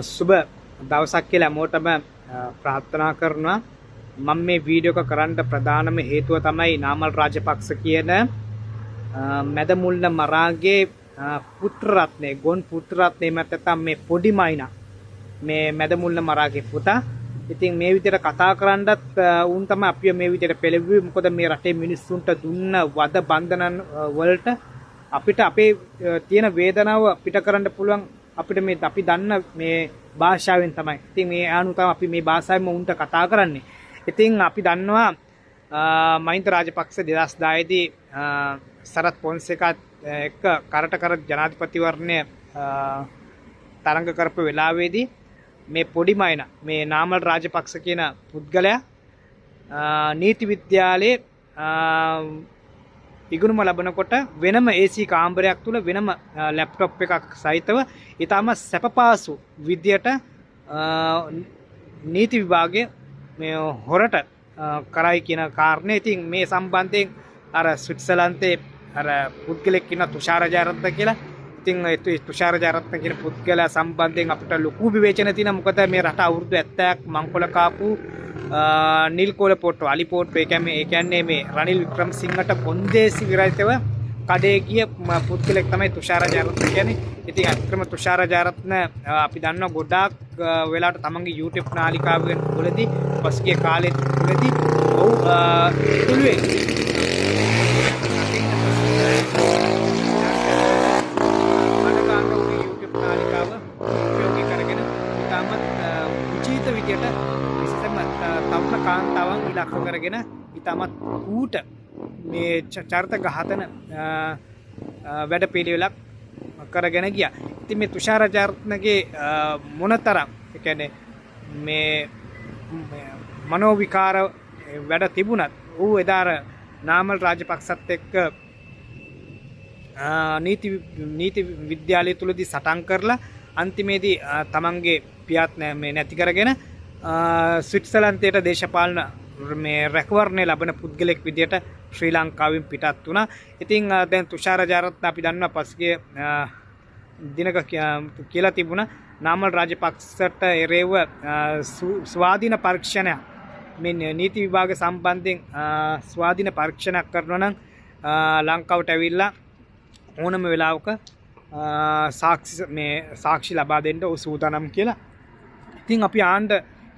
සුබ දවසක් කියලා හැමෝටම ප්‍රාර්ථනා කරනවා. මම මේ වීඩියෝ එක කරන්න ප්‍රධානම හේතුව තමයි නාමල් රාජපක්ෂ කියන මැදමුල්ල මරාගේ පුත්‍ර රත්නය, ගොන් පුත්‍ර රත්නය නැත්නම් මේ පොඩි මයිනා මේ මැදමුල්ල මරාගේ පුතා. ඉතින් මේ විදිහට කතා කරන්නත් උන් තමයි අපිව මේ විදිහට පෙළඹුවේ. මොකද මේ රටේ මිනිස්සුන්ට දුන්න වද බන්ධන වලට අපිට අපේ තියෙන වේදනාව පිට කරන්න පුළුවන් අපිට මේ අපි දන්න මේ භාෂාවෙන් තමයි. ඉතින් මේ ආනු තමයි අපි මේ භාෂාවෙන්ම උන්ට කතා කරන්නේ. ඉතින් අපි දන්නවා මහින්ද රාජපක්ෂ 2010 දී සරත් පොන්සේකාත් එක්ක කරට කර ජනාධිපතිවරණය තරඟ කරපු වෙලාවේදී මේ පොඩි මයිනා මේ නාමල් රාජපක්ෂ කියන පුද්ගලයා නීති විද්‍යාලයේ ඉගෙනුම ලබනකොට වෙනම AC කාමරයක් තුල වෙනම ලැප්ටොප් එකක් සහිතව ඊටම සැපපාසු විද්‍යට නීති විභාගයේ මේ හොරට කරයි කියන කාරණේ. ඉතින් මේ සම්බන්ධයෙන් අර ස්විට්සර්ලන්තේ අර පුද්ගලෙක් ඉන්න තුෂාර ජයරත්න කියලා. ඉතින් ඒ තුෂාර ජයරත්න කියන පුද්ගලයා සම්බන්ධයෙන් අපිට ලොකු විවේචන තියෙනවා. මොකද මේ රට අවුරුදු 70ක් මංකොල කාපු නිල් කෝල පොට්ටු අලි පොට්ටු ඒ කියන්නේ මේ රනිල් වික්‍රමසිංහට කොන්දේසි විරහිතව කඩේ ගිය පුද්ගලෙක් තමයි තුෂාර ජයරත්න කියන්නේ. ඉතින් ඇත්තටම තුෂාර ජයරත්න අපි දන්නවා ගොඩාක් වෙලාවට තමන්ගේ YouTube නාලිකාවෙන් වලදී පසුගිය කාලෙ තුලදී ඔව් තුළුවේ YouTube නාලිකාව උපයෝගී කරගෙන ඉතාමත් උචිත විදියට විශේෂයෙන්ම තරුණ කාන්තාවන් ඉලක්ක කරගෙන ඉතාමත් කූට මේ චරිත ඝාතන වැඩ පිළිවෙලක් කරගෙන ගියා. ඉතින් මේ තුෂාර ජයරත්නගේ මොනතරම් ඒ කියන්නේ මේ මනෝ විකාර වැඩ තිබුණත් ඌ එදා අර නාමල් රාජපක්ෂත් එක්ක නීති විද්‍යාලය තුලදී සටන් කරලා අන්තිමේදී තමන්ගේ පියාත් මේ නැති කරගෙන ස්විට්සර්ලන්තයට දේශපාලන මේ රැකවරණය ලබන පුද්ගලෙක් විදියට ශ්‍රී ලංකාවෙන් පිටත් වුණා. ඉතින් දැන් තුෂාර ජයරත්න අපි දන්නවා පසුගිය දිනක කියලා තිබුණා නාමල් රාජපක්ෂට එරෙහිව ස්වාධීන පරීක්ෂණයක් මේ නීති විභාග සම්බන්ධයෙන් ස්වාධීන පරීක්ෂණයක් කරනවා නම් ලංකාවට ඇවිල්ලා ඕනම වෙලාවක සාක්ෂි ලබා දෙන්න ඔහු සූදානම් කියලා. ඉතින් අපි ආණ්ඩ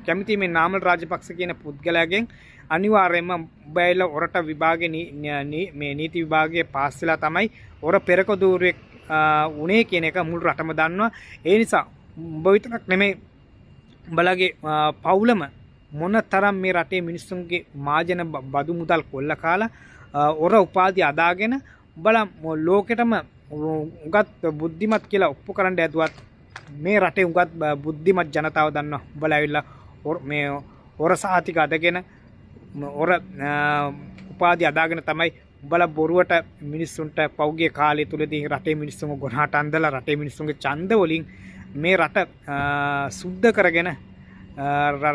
කැමති මේ නාමල් රාජපක්ෂ කියන පුද්ගලයාගෙන් අනිවාර්යයෙන්ම උඹ ඇවිල්ලා ඔරට විභාගේ මේ නීති විභාගයේ පාස් වෙලා තමයි ඔර පෙරක දූරුවෙක් උනේ කියන එක මුළු රටම දන්නවා. ඒ නිසා උඹ විතරක් නෙමෙයි උඹලගේ පවුලම මොන තරම් මේ රටේ මිනිස්සුන්ගේ මාජන බදු මුදල් කොල්ල කාලා ඔර උපාධි අදාගෙන උඹලා ලෝකෙටම උගත් බුද්ධිමත් කියලා ඔප්පු කරන්න ඇදුවත් මේ රටේ උගත් බුද්ධිමත් ජනතාව දන්නවා උඹලා ඇවිල්ලා මේ ඔර සහතික අදගෙන ඔර උපාධි අදාගෙන තමයි උඹලා බොරුවට මිනිස්සුන්ට පෞගිය කාලය තුලදී රටේ මිනිස්සුන්ව ගොනාට අන්දලා රටේ මිනිස්සුන්ගේ ඡන්ද වලින් මේ රට සුද්ධ කරගෙන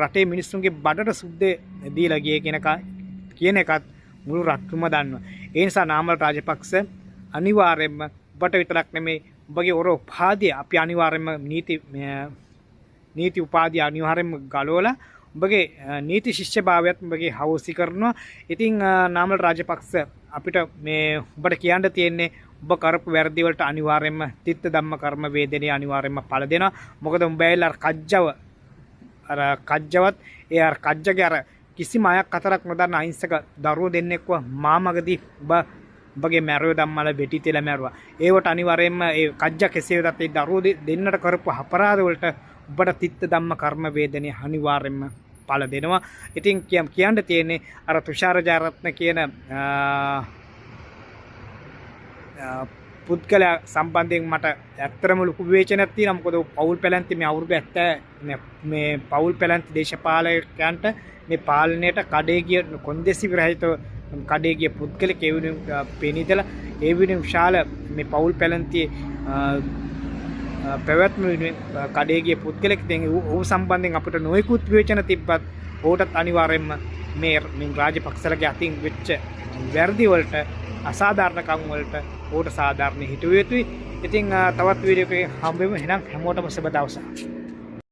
රටේ මිනිස්සුන්ගේ බඩට සුද්ධ දීලා ගියේ කියන එකත් මුළු රටම දන්නවා. ඒ නිසා නාමල් රාජපක්ෂ අනිවාර්යයෙන්ම ඔබට විතරක් නෙමෙයි ඔබගේ ඔර උපාධිය අපි අනිවාර්යයෙන්ම නීති උපාධිය අනිවාර්යයෙන්ම ගලවලා ඔබගේ නීති ශිෂ්‍යභාවයත් ඔබගේ හවුසි කරනවා. ඉතින් නාමල් රාජපක්ෂ අපිට මේ ඔබට කියන්න තියෙන්නේ ඔබ කරපු වැරදි වලට අනිවාර්යයෙන්ම තිත්ත ධම්ම කර්ම වේදනය අනිවාර්යයෙන්ම ඵල දෙනවා. මොකද උඹ ඇවිල්ලා අර කජ්ජවත් ඒ අර කජ්ජගේ අර කිසිම අයක් අතරක් නොදන්න අහිංසක දරුවෝ දෙන්නෙක්ව මාමගදී ඔබ ඔබගේ මැරුව ධම්මල වෙටි තියලා මැරුවා. ඒවට අනිවාර්යයෙන්ම ඒ කජ්ජ කෙසේ වෙතත් ඒ දරුවෝ දෙන්නට කරපු අපරාධ වලට ඔබට තිත්ත ධම්ම කර්ම වේදනය අනිවාර්යයෙන්ම ඵල දෙනවා. ඉතින් කියන්න තියෙන්නේ අර තුෂාර ජයරත්න කියන පුද්ගලයා සම්බන්ධයෙන් මට ඇත්තටම ලොකු විවේචනයක් තියෙනවා. මොකද පවුල් පැලැන්ති මේ අවුරුදු 70 මේ පවුල් පැලැන්ති දේශපාලකයන්ට මේ පාලනයට කඩේ ගිය කොන්දේසි විරහිතව කඩේ ගිය පුද්ගලෙක් ඒ වෙනුවෙන් පෙනීදලා ඒ වෙනුවෙන් විශාල මේ පවුල් පැලැන්තියේ පැවැත්ම වෙනුවෙන් කඩේ ගිය පුද්ගලෙක්. ඉතින් ඔහු සම්බන්ධයෙන් අපිට නොයෙකුත් විවේචන තිබ්බත් ඔහුටත් අනිවාර්යයෙන්ම මේ රාජපක්ෂලගේ අතින් වෙච්ච වැරදි වලට අසාධාරණකම් වලට ඔහුට සාධාරණ හිතුව යුතුයි. ඉතින් තවත් වීඩියෝ එකකින් හම්බෙමු. එහෙනම් හැමෝටම සුබ දවසක්.